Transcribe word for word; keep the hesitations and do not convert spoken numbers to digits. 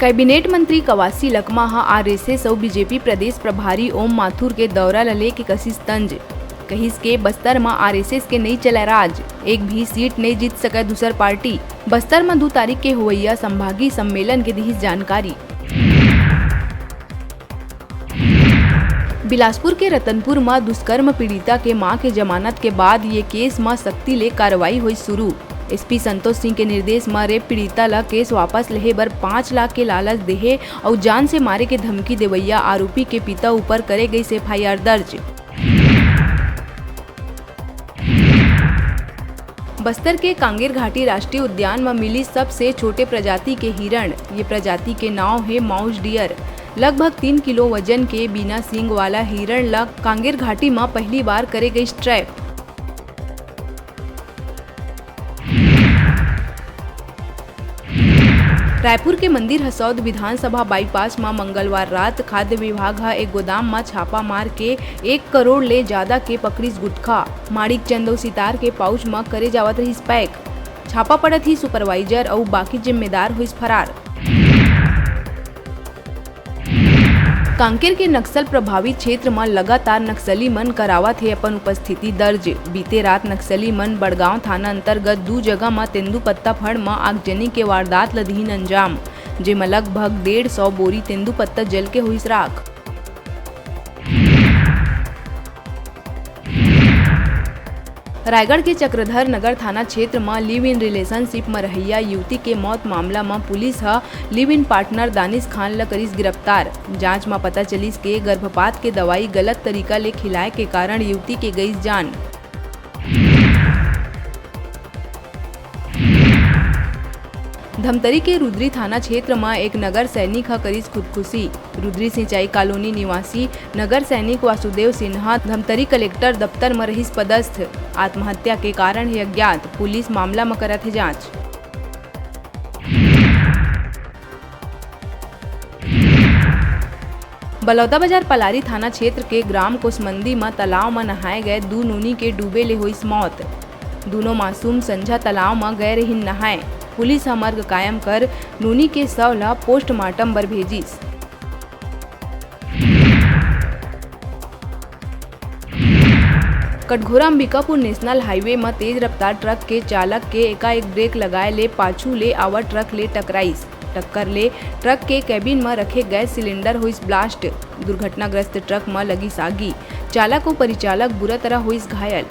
Cabinet मंत्री कवासी लखमा ह RSS अउ बीजेपी प्रदेश प्रभारी ओम माथुर के दौरा ल लेके कसिस तंज। कहिस के बस्तर म आरएसएस के नइ चलय राज, एक भी सीट नइ जीत सकय दूसर पार्टी। बस्तर म दू तारीख के होवइया संभागीय सम्मेलन के दिहिस जानकारी। बिलासपुर के रतनपुर म दुष्कर्म पीड़िता के मां के जमानत के बाद ये केस म सख्ती ले कार्रवाई होइस शुरू। एसपी संतोष सिंह के निर्देश म रेप पीड़िता ल केस वापस लेहे बर पाँच लाख के लालच देहे अउ जान से मारे के धमकी देवइया आरोपी के पिता ऊपर करे गइस एफआईआर दर्ज। बस्तर के कांगेर घाटी राष्ट्रीय उद्यान म मिली सबसे छोटे प्रजाति के हिरण। ये प्रजाति के नाव हे माउस डियर। लगभग तीन किलो वजन के बिना सींग वाला हिरण ल कांगेर घाटी म पहली बार करे गइस ट्रैप। रायपुर के मंदिर हसौद विधानसभा बाईपास म मंगलवार रात खाद्य विभाग ह एक गोदाम म छापा मार के एक करोड़ ले जादा के पकड़िस गुटखा। माणिक चंद अउ सितार के पाउच म करे जावत रहिस पैक। छापा पड़त ही सुपरवाइजर अउ बाकी जिम्मेदार होइस फरार। कांकेर के नक्सल प्रभावित क्षेत्र म लगातार नक्सली मन करावत हे अपन उपस्थिति दर्ज। बीते रात नक्सली मन बड़गांव थाना अंतर्गत दू जगह म तेंदूपत्ता फड़ म आगजनी के वारदात ल दिहिन अंजाम, जेमा लगभग डेढ़ सौ बोरी तेंदूपत्ता जल के होइस राख। रायगढ़ के चक्रधर नगर थाना क्षेत्र म लिव इन रिलेशनशिप म रहइया युवती के मौत मामला म पुलिस ह लिव इन पार्टनर दानिश खान ल करिस गिरफ्तार। जांच म पता चलिस के गर्भपात के दवाई गलत तरीका ले खिलाए के कारण युवती के गइस जान। धमतरी के रुद्री थाना क्षेत्र म एक नगर सैनिक ह करिस खुदकुशी। रुद्री सिंचाई कॉलोनी निवासी नगर सैनिक वासुदेव सिन्हा धमतरी कलेक्टर दफ्तर म रहिस पदस्थ। आत्महत्या के कारण हे अज्ञात। पुलिस मामला म करत हे जांच। बलौदाबाजार पलारी थाना क्षेत्र के ग्राम कोसमंदी म तालाब म नहाए गए दू नोनी के डूबे ले होइस मौत। दूनों मासूम संझा तालाब म गए रहिन नहाए। पुलिस ह मर्ग कायम कर नोनी के शव ल पोस्टमार्टम बर भेजिस। कटघोरा अंबिकापुर नेशनल हाईवे म तेज रफ्तार ट्रक के चालक के एकाएक ब्रेक लगाए ले पाछू ले आवा ट्रक ले टकराइस। टक्कर ले ट्रक के कैबिन म रखे गैस सिलेंडर होइस ब्लास्ट। दुर्घटनाग्रस्त ट्रक म लगिस आगी। चालक अउ परिचालक बुरा तरह होइस घायल।